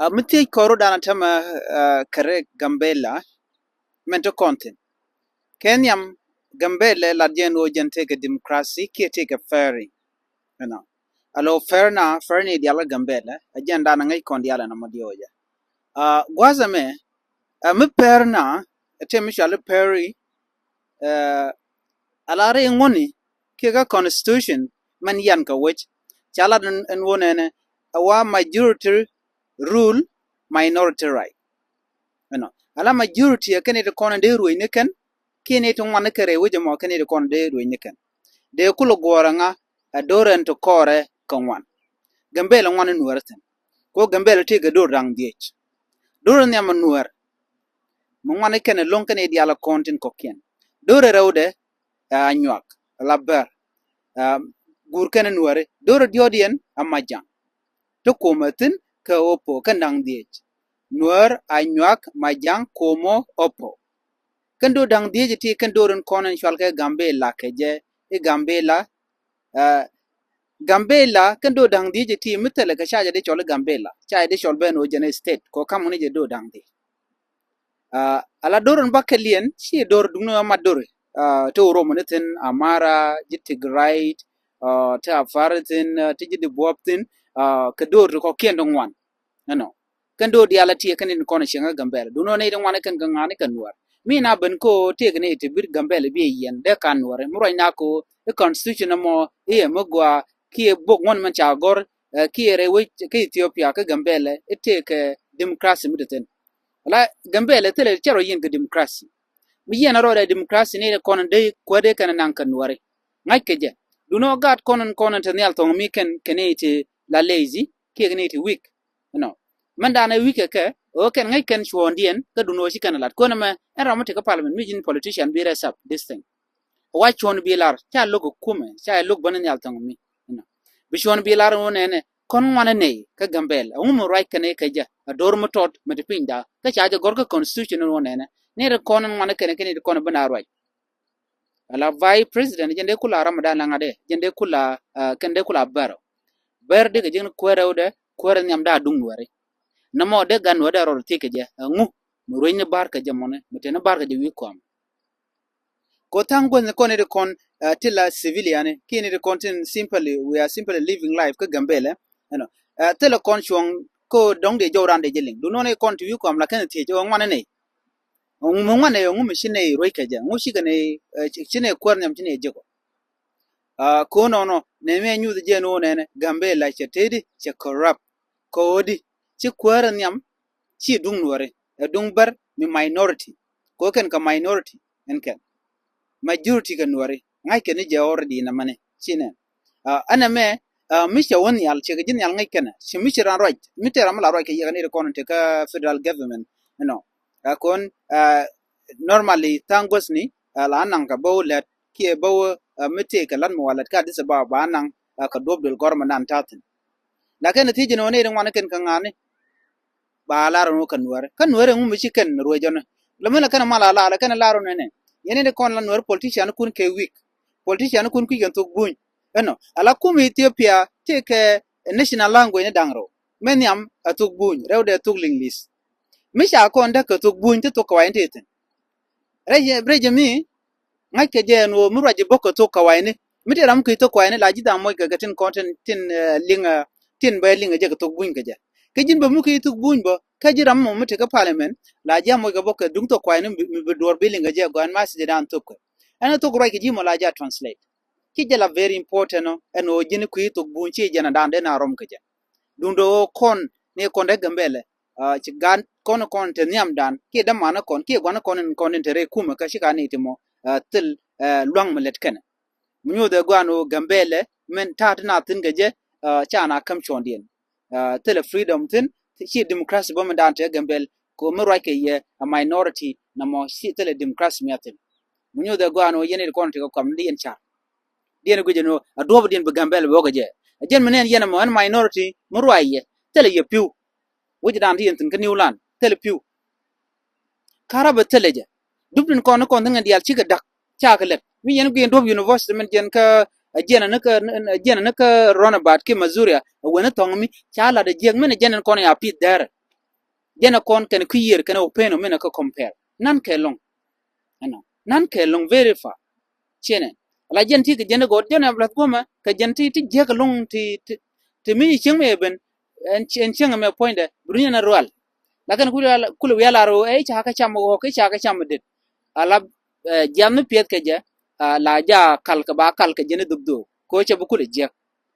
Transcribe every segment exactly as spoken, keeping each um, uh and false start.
A mi thiec kɔr ru dan a tämɛ kɛ ri Gambela mɛn ti kɔn thin. Kɛ nhiam Gambela lat jɛn ɣöö jɛn tëëkɛ democracy kiɛ tëëkɛ fair. Ɛnɔ a lo fair na fair ni dial kä Gambela a jɛn dan a ŋäc kɔn dial ɛn ɔmɔ diɔɔcɛ. Gua̱th ɛmɛ a mi fair na a tëë mi cual i̱ fair i̱ a la ri ŋuɔ̱ni kiɛ kä constitution mɛn yan kɛ wec ca lat ɛn wä nɛnɛ a wa majority rule, minority right. Ɛnɔ a la majority ɛ kɛn i̱ ti kɔn in dee ruec ni kɛn kiɛ ni ti ŋuan ni kɛ rɛy wec ɛmɔ kɛn i̱ ti kɔn in dee ruec ni kɛn. Dee kulɛ guɔ̱ɔ̱r ɛŋa a do̱r ɛn ti kɔɔrɛ kɛ ŋuan. Gambela ŋuan in nuäär thi̱n. Ko Gambela tëëkɛ do̱r da̱ŋ dhiec. Do̱r in nhiam in nuäär mi ŋuan in kɛn in lo̱ŋ kɛn in diaal in kɔn tin kɔ̱kiɛn. Do̱r in rɛwdɛ a nyuak la bär. Guur kɛn in nuääri do̱r in diɔ̱ɔ̱diɛn a majaŋ. Ti kumɛ thi̱n kɛ opo kɛn da̱ŋ dhiec. Nuäär a nyuak majaŋ kumɔ opo. Kɛn do̱r da̱ŋ dhiec ti kɛn do̱r in kɔn in cual kɛ Gambela kɛ jɛ i̱ Gambela. Gambela kɛn do̱r da̱ŋ dhiec ti mi thilɛ kɛ ca jɛ di cɔl i̱ Gambela ca jɛ di cɔl ben ɣöö jɛn i̱ state kɛ ɣöö kam ŋun i̱ jɛ do̱r da̱ŋ dhiec. A la do̱r in bakɛ liɛn ci do̱r duŋni ɣä mat do̱ri ti Oromo ni thi̱n, Amara, ji̱ Tigray, ti Afar thi̱n, ti ji̱ di buɔ̱p thi̱n, kɛ do̱r ti kɔ̱kiɛn ti ŋuan. Ɛnɔ kɛn do̱r diaal a tiɛ kɛn in kɔn cieŋ kä Gambela duŋni ɣä nɛy ti ŋuan kɛn kɛ ŋa̱ni kɛ nuäär. Mi na ben ko tëëk ni ti bir Gambela bi yiɛn dee kan nuäär mi ruac na ko i̱ constitution ɛmɔ i̱ ɛmɛ gɔaa kiɛ bok ŋuɔ̱n mɛn ca gɔ̱r kiɛ rɛy wec kä Ethiopia kä Gambela i̱ tëëkɛ democracy mi ti thi̱n. Ala Gambela thilɛ cɛ rɔ yiɛn kɛ democracy. Mi yiɛn a rɔɔdɛ democracy ni kɔn dee kuädɛ kɛn naŋ kɛ nuäri. Ŋa̱c kɛ jɛ duŋni ɣä gaat kɔn kɔn te nhial thɔŋ mi kɛn kɛn i̱ ti la lazy kiɛ kɛn i̱ ti weak. Ɛnɔ mɛn daanɛ weak kɛ kɛ ɣöö kɛn ŋäc kɛn cuɔ̱ɔ̱ŋdiɛn kä duŋni ɣä ci kɛn lat kuäär ɛmɛ ɛn ram mi te kä parliament mi ji̱n politician bi rɛs up this thing. Wa cuɔ̱ɔ̱ŋ bi lar ca lo̱k ɛ kumɛ ca lo̱k bäni nhial thɔŋ mi. Ɛnɔ bi cuɔ̱ɔ̱ŋ bi lar ɣöö nɛnɛ kɔn ŋuan ɛ nɛy kä Gambela ɛŋu mi ruac kɛn i̱ kɛ jɛ a do̱r mi tɔt mi ti pinyda kä ca jɛ gɔ̱r kä constitution ɣöö nɛnɛ ni ri kɔn ŋuan ɛ kɛn ɛ kɛn i̱ ti kɔn ɛ ben a ruac. Ala vice president jɛn dee kula ram dan la ŋa̱t dee jɛn dee kula kɛn dee kula bär. Bär dee kɛ ji̱n kuäär rɛwdɛ kuäär nhiam daa duŋ nuäri. Nɔmɔ dee gan nuäri dee rɔɔd thiek kɛ jɛ ɛŋu mi ruec ni bar kɛ jɛ mɔni mi te ni bar kɛ jɛ wi̱i̱ kɔam. Ko tha̱a̱ŋ guäth ni kɔn ni di kɔn ti la civilian kiɛ ni di kɔn tin simply we are simply living life kä Gambela. Ɛnɔ thilɛ kɔn cuɔ̱ŋ ko dɔ̱ŋ dee jɔw ran dee jɛ liŋ duŋni ɣä nɛy kɔn ti wi̱i̱ kɔam la kɛn thiec ɛ ŋuan ni nɛy. Ŋu mi ŋuan ɛ ŋu mi ci nɛy ruec kɛ jɛ ŋu ci kɛ nɛy ci nɛy kuäär nhiam ci nɛy jek ɔ. Ko nɔnɔ nɛ mi ɛ nyuth jɛ ni wä nɛnɛ Gambela cɛ tëëdi cɛ corrupt. Kɛ ɣöö di ci kuäär nhiam ci duŋ nuäri ɛ duŋ bär mi minority. Ko kɛn kɛ minority ɛn kɛn majority kɛ nuäri ŋa̱c kɛn ni jɛ already na mani ci nɛn. Ɛn ɛmɛ mi cɛ wä nhial cɛ kɛ ji̱ nhial ŋäc kɛnɛ ci mi ci ran ruac mi tëë ram mi la ruac kɛ yɛ kɛ ni ri kɔn te kä federal government. Ɛnɔ ɛ kɔn normally tha̱a̱ŋ guäthni la naŋ kɛ bä wä lät kiɛ bä wä mi tëë kɛ lat mi wa lät kä Addis Ababa ba naŋ kɛ duɔ̱p duël gɔr mi nan ta̱thin. Lakin thiec ni wä ni ri ŋuan kɛn kɛ ŋa̱ni ba lar wä kɛ nuäri kä nuäri ŋu mi ci kɛn ruecɔni. Lɛ mi lɛ kɛn mal a la lɛ kɛn lar wä nɛnɛ yɛn ni kɔn la nuäri politician kun kɛ weak. Politician kun kui̱ kɛn thok buny. Ɛnɔ ala kum Ethiopia tëë kɛ national language ni da̱ŋ rɛw. Mɛ nhiam a thok buny rɛw dee thok Liŋlis. Mi ca kɔn däk kɛ thok buny ti thok kɛ wa̱i̱ ni ti thi̱n. Rɛc rɛc mi ŋa̱c kɛ jɛ ɛn ɣöö mi ruac jɛ bok kɛ thok kɛ wa̱i̱ ni mi ti ram mi kɛ thok kɛ wa̱i̱ ni la ji̱ dham moc kɛ kɛ tin kɔn tin tin liŋ tin bɛ liŋ kɛ jɛ kɛ thok buny kɛ jɛ. Kɛ ji̱n bɛ mi kɛ thok buny bä kä ji̱ ram mɔ mi ti kä parliament la ji̱ a moc kɛ bok kɛ duŋ thok kɛ wa̱i̱ ni mi bi duɔr bi liŋ kɛ jɛ gɔ̱a̱n ma si jɛ dan thok kɛ. Ɛn thok ruac kɛ ji̱ mɔ la ji̱ a translate. Ci jɛ la very important ɔ ɛn ɣöö ji̱n kui̱ thok buny ci jɛn a dan den a rɔm kɛ jɛ. Duundɛ ɣöö kɔn ni kɔn dee Gambɛlɛ ci gan kɔn kɔn te nhiamdan kiɛ dämanä kɔn kiɛ gua̱nä kɔn in kɔn in te rɛy kumɛ kä ci ka ni ti mɔ thil lua̱ŋ mi lɛt kɛnɛ. Mi nyuuth ɛ gua̱n ɣöö Gambɛlɛ min ta̱a̱ ti na thi̱n kɛ jɛ ca na käm cuɔ̱ndiɛn. Thilɛ freedom thi̱n ci democracy bä min dan te Gambɛl kɛ ɣöö mi ruac kɛ yɛ a minority na mɔ ci thilɛ democracy mi a thi̱n. Mi nyuuth ɛ gua̱n ɣöö yɛn it kɔn ti kɛ kɔm ni di yɛn car. Diɛn guic ɛn ɣöö a duɔ̱ɔ̱p diɛn bi Gambɛl bi wä kɛ jɛ. A jɛn mi nɛn yɛn ɛmɔ ɛn minority mi ruac yɛ thilɛ yɛ pi̱w. Wi̱c dan ti yɛn thi̱n kä New Land thilɛ pi̱w. Karabɛ thilɛ jɛ. Dup tin kɔn ni kɔn thi̱n kɛ diaal cikɛ da̱k. Cakɛ lɛt mi yɛn guic ɛn duɔ̱ɔ̱p university min jɛn kä a jiɛn ɛn kä a jiɛn ɛn kä Roundabout ki Mazuria a wen ni thɔŋ mi ca lat a jiɛk min a jɛn ɛn kɔn ya pi̱th dɛrɛ. Jɛn ɛ kɔn kɛn kui̱ yiër kɛn ɛ wä pen ɔ min ɛ kä compare. Nan kɛ lɔŋ. Ɛnɔ. Nan kɛ lɔŋ very far. Cienɛ. La jɛn ti kɛ jɛn ɛ gɔɔt jɛn ɛ bɛ lath guɔmɛ kɛ jɛn ti ti jiäk ɛ lɔŋ ti ti ti mi cieŋ mɛ ben. Ɛn cieŋ ɛmɛ puɔ̱nydɛ bi dunyɛ na rual. Lakin kulɛ wiaa lar ɛ ca kɛ cam ɛ ɣɔk ɛ ca kɛ cam ɛ det. A la jiath mi piɛth kɛ jɛ. La ja kal kɛ ba kal kɛ jɛn ɛ dhop dhop kɛ ɣöö cɛ bi kulɛ jiäk.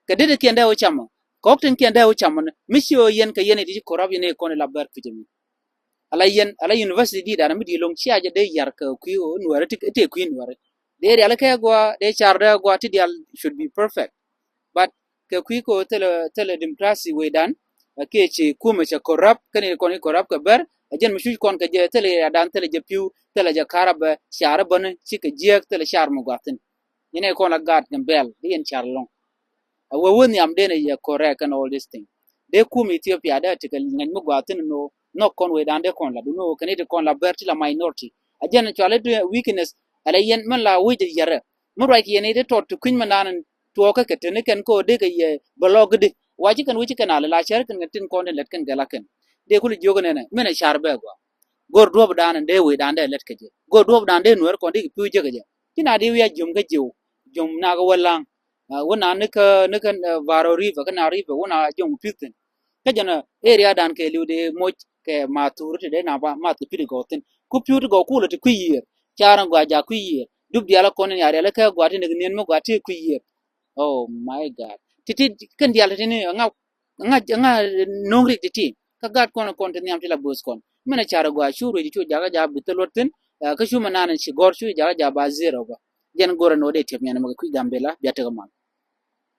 Kɛ det ɛ kiɛn dee wä cam ɔ kɛ ɣɔk tin kiɛn dee wä cam ɔ ni mi ci ɣöö yɛn kɛ yɛn ɛ ti ci corrupt yɛn ɛ kɔn ɛ la bɛr kui̱c ɛmɛ. Ala yɛn ala university di̱i̱t dan mi di̱i̱t loŋ cia jɛ dee yar kɛ kui̱ ɣöö nuäärä ti tëë kui̱ nuäärä. Dee rial kɛ gua dee car dee gua ti dial should be perfect. But kɛ kui̱ kɛ ɣöö thilɛ thilɛ democracy wecdan. Kiɛ ci kumɛ cɛ corrupt kɛn i̱ kɔn i̱ corrupt kɛ bɛr. Ɛ jɛn mi cuc kɔn kɛ jɛ thilɛ rial dan thilɛ jɛ pi̱w thilɛ jɛ karabɛ car bäni cikɛ jiääk thilɛ car mi gua̱thin. Yɛn ɛ kɔn la gaat Gambɛl di yɛn car lɔŋ. A wee wee nhiam den a yɛ correct and all this thing. Dee kum Ethiopia dee a tekɛ ŋäc mi gua̱a̱ thin no nhɔk kɔn wee dan dee kɔn la du no kɛn iti kɔn la bɛr ti la minority. A jɛn cual it weakness. Ala yɛn min la wi̱c a yɛrɛ mi ruac kɛ yɛn iti tɔt ti kui̱ny mi nan tuɔɔkä kɛ teni kɛn ko dee kɛ yɛ bɛ lɔk gidi. Wa ci kɛn wi̱c ci kɛn a lɛ la cɛr kɛn kɛ tin kɔn tin lɛt kɛn gɛla kɛn. Dee kuli jiök nɛnɛ min a car bɛ gua. Go̱r duɔp dan dee wee dan dee lɛt kɛ jɛ go̱r duɔp dan dee nuɛr kɔn dee kɛ pi̱w jek kɛ jɛ. Ci na dee wi̱c a jiom kä jiw jiom na kɛ wä laŋ. Wä na ni kä ni kä Varo River kä na River wä na jiom pi̱th thin. Kä jɛn area dan kɛ liw dee moc kɛ ma thur ti dee na ba ma thur pi̱t gɔw thin ku pi̱w ti gɔw kulɛ ti kui̱ yiër. Car in gua ja kui̱ yiër dup dial kɔn in ya rial kä gua ti ni nien mi gua ti kui̱ yiër. Oh my God. Ti ti kɛn dial ti ni ŋa ŋa ŋa no̱o̱ŋ rik ti ti kä gat kɔn kɔn ti nhiam ti la bo̱o̱th kɔn. Min a car gua cu ruec cu jakä ja bi thil luɔt thin. Kä cu mi nan ci gɔr cu jakä ja ba zero ba. Jɛn go̱rɛ ni wä dee tiɛp nyan mɛ kɛ kui̱ Gambɛla bia tekɛ mal.